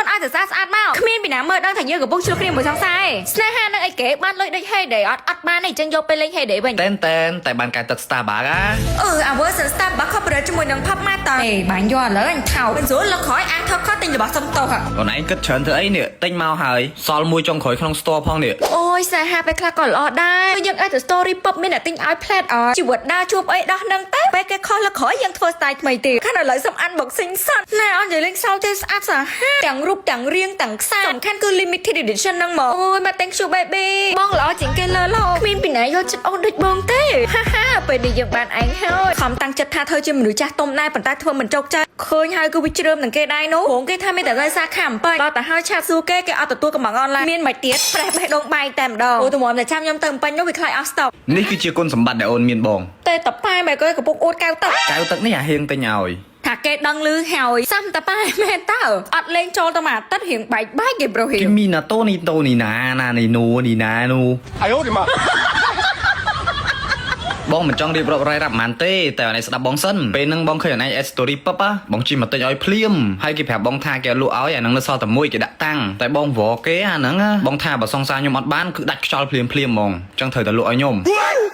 ខ្លួនឲ្យតែស្អាតស្អាតមកគ្មានពីណាមើលដឹងថាយើងកំពុងជួបគ្នាមួយសង្សារឯងស្នេហានឹងអីគេបានលុយដូច Heyday អត់អត់បានទេអញ្ចឹងយកពេលលេង Heyday វិញ។ តែនតែនតែបានកែទឹក Starbucks អា។ អឺអា version Starbucks corporate ជាមួយនឹង Pop Mart តើបាញ់យកឥឡូវអញថោកមិនស្រួលលើកក្រោយអានថោកខទិញរបស់សុំទោសហ៎។ អូនឯងគិតច្រើនធ្វើអីនេះទិញមកហើយសល់មួយចុងក្រោយក្នុង store ផងនេះ។ អូយស្នេហាពេលខ្លះក៏ល្អដែរយើងអាចទៅ story ពឹបមានអ្នកទិញឲ្យផ្លែតអត់ជីវិតដើរជួបអីដោះនឹងទៅពេលគេខុសលើកក្រោយយើងធ្វើ style ថ្មីទៀតខាងឥឡូវសុំ unboxing សិនណែអត់និយាយលេងសើចទេស្អាតសាហាវទាំងរូបទាំងរាងទាំងខ្សែសំខាន់គឺ limited edition ហ្នឹងមកអូយមក thank you baby បងល្អជាងគេលើលោកគ្មានពីណាយកចិត្តអូនដូចបងទេហាហាពេលនេះយើងបានឯងហើយខំតាំងចិត្តថាធ្វើជាមនុស្សចាស់ទុំដែរប៉ុន្តែធ្វើមិនជោគជ័យឃើញហើយគឺវាជ្រើមនឹងគេដែរនោះព្រោះគេថាមានតែនៅសាខាអំពេញដល់តែហើយ chat សួរគេគេអត់ទទួលកំងអនឡាញមានមិនទៀតប្រេះបេះដូងបែកតែម្ដងអូតម្រាំតែចាំខ្ញុំទៅអំពេញនោះវាខ្លាចអស់ស្តុក។ នេះគឺជាគុណសម្បត្តិដែលអូនមានបង។ តែតប៉ែមែនគេកំពុងអួតកៅទឹក។ កែវទឹកនេះអាហៀងទិញឲ្យ។ ថាគេដឹងលឺហើយសាំតប៉ែមែនតើអត់លេងចូលទៅមួយអាទិត្យរៀងបែកបែកគេប្រុសរៀង គីមីណាតូនីតូនីណាណានីនូនីណានូ 哎呦我的妈！ បងមិនចង់រៀបរាប់រាយរាប់ហ្មងទេតែអូនឯងស្ដាប់បងសិនពេលហ្នឹងបងឃើញអូនឯង add story ពឹបហ៎បងជិះមកទិញឲ្យភ្លាមហើយគេប្រាប់បងថាគេលក់ឲ្យអាហ្នឹងនៅសល់តែមួយគេដាក់តាំងតែបងវរគេអាហ្នឹងបងថាបើសង្សារខ្ញុំអត់បានគឺដាច់ខ្យល់ភ្លាមភ្លាមហ្មងអញ្ចឹងត្រូវតែលក់ឲ្យខ្ញុំ។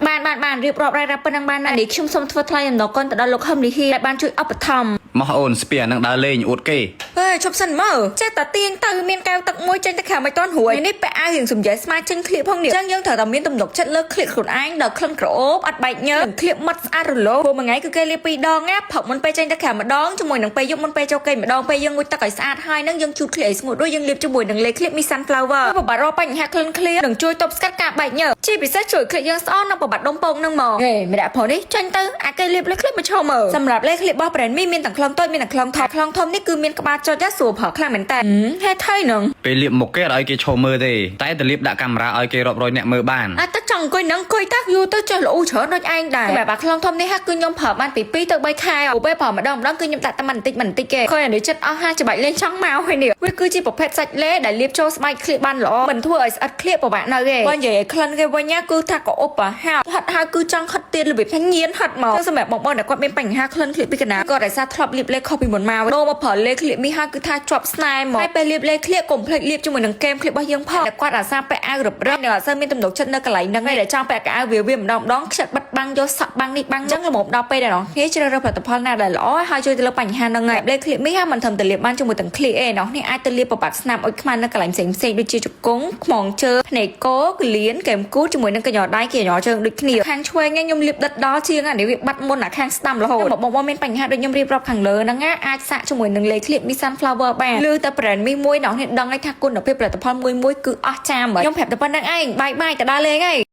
បានបានបានរៀបរាប់រាយរាប់ប៉ុណ្ណឹងបានណានេះខ្ញុំសូមធ្វើថ្លៃអំណរគុណទៅដល់លោកហឹមលីហ៊ីដែលបានជួយឧបត្ថម្ភ។ មកអូនស្ពីអាហ្នឹងដើរលេងអួតគេ។ ហេឈប់សិនមើលចេះតែទាញទៅមានកែវទឹកមួយចេញទៅក្រៅមិនទាន់រួចនេះពាក់អាវរៀងសំយ៉ែស្មាចេញក្លៀកផងនេះអញ្ចឹងយើងត្រូវតែមានទំនុកចិត្តលើក្លៀកខ្លួនឯងដល់ក្លិនក្រអូបអត់បែកញើសក្លៀកម៉ត់ស្អាតរលោងព្រោះមួយថ្ងៃគឺគេលាបពីរដងណាព្រឹកមុនពេលចេញទៅក្រៅម្ដងជាមួយនឹងពេលយប់មុនពេលចូលគេងម្ដងពេលយើងងូតទឹកឲ្យស្អាតហើយនឹងយើងជូតក្លៀកឲ្យស្ងួតរួចយើងលាបជាមួយនឹងលេក្លៀកមី Sunflower បំបត្តិរាល់បញ្ហាក្លិនក្លៀកនិងជួយទប់ស្កាត់ការបែកញើសជាពិសេសជួយក្លៀកយើងស្អកនិងបំបត្តិដុំពងនឹងមកហេម្នាក់ផងនេះចេញទៅអាគេលាបលេក្លៀកមកឈរមើលសម្រាប់លេក្លៀករបស់ brand មីមានទាំងខ្លងតូចមានទាំងខ្លងធំខ្លងធំនេះគឺមានក្បាលចុចស្រួលប្រើខ្លាំងមែនតើហេថៃនឹង ពេលលាបមុខគេអត់ឲ្យគេឈរមើលទេតែទៅលាបដាក់កាមេរ៉ាឲ្យគេរាប់រយអ្នកមើលបាន។ អត់ទៅចង់អង្គុយនឹងអង្គុយទៅយូរទៅចេះល្អូច្រើនដូចឯងដែរសម្រាប់អាខ្លងធំនេះហាក់គឺខ្ញុំប្រើបានពី2ទៅ3ខែអូពេលប្រើម្ដងម្ដងគឺខ្ញុំដាក់តែបន្តិចបន្តិចគេឃើញអានេះចិត្តអស់ហាច្បាច់លេងចង់មកហើយនេះវាគឺជាប្រភេទសាច់លេដែលលាបចូលស្បែកក្លៀកបានល្អមិនធ្វើឲ្យស្អិតក្លៀកពិបាកនៅទេបើនិយាយឲ្យក្លិនគេវិញណាគឺថាក៏ឧបហោហិតហើយគឺចង់ហិតទៀតរបៀបថាញៀនហិតមកសម្រាប់បងប្អូនដែលគាត់មានបញ្ហាក្លិនក្លៀកពីកណាក៏ដោយសារធ្លាប់លាបលេខុសពីមុនមកដូរមកប្រើលេក្លៀកមីហើយគឺថាជាប់ស្នេហ៍មកហើយពេលលាបលេក្លៀកកុំភ្លេចលាបជាមួយនឹងកែមក្លៀករបស់យើងផងតែគាត់អាសាពាក់អាវរឹបរឹបនិងអត់សូវមានទំនុកចិត្តនៅកន្លែងហ្នឹងឯងដែលចង់ពាក់កៅអៅវាវាម្ដងម្ដងខ្ជិតបិទបាំងយកសក់បាំងនេះបាំងអញ្ចឹងល្មមដល់ពេលដែលអ្នកគ្នាជ្រើសរើសផលិតផលណាដែលល្អហើយជួយទៅលើបញ្ហាហ្នឹងហើយលេក្លៀកមីហើយមិនត្រឹមតែលាបបានជាមួយទាំងក្លៀកឯងអ្នកគ្នាអាចទៅលាបប្របាត់ស្នាមអុចខ្មៅនៅកន្លែងផ្សេងផ្សេងដូចជាជង្គង់ខ្មងជើងភ្នែកគកលៀនកែមគូជាមួយនឹងកញ្ញដៃគេញជើងដូចគ្នាខាងឆ្វេងខ្ញុំលាបដិតដល់ជាងអានេះវាបាត់មុនអាខាងស្ដាំរហូតបងបងមានបញ្ហាដូចខ្ញុំរៀបរាប់ខាងលើហ្នឹងណាអាចសាកជាមួយនឹងលេក្លៀកមី Sunflower បានឬតែ brand មីមួយអ្នកគ្នាដឹងហើយថាគុណភាពផលិតផលមួយមួយគឺអស្ចារ្យហ្មងខ្ញុំប្រាប់តែប៉ុណ្្នឹងឯង bye bye ទៅដល់លេងហើយ។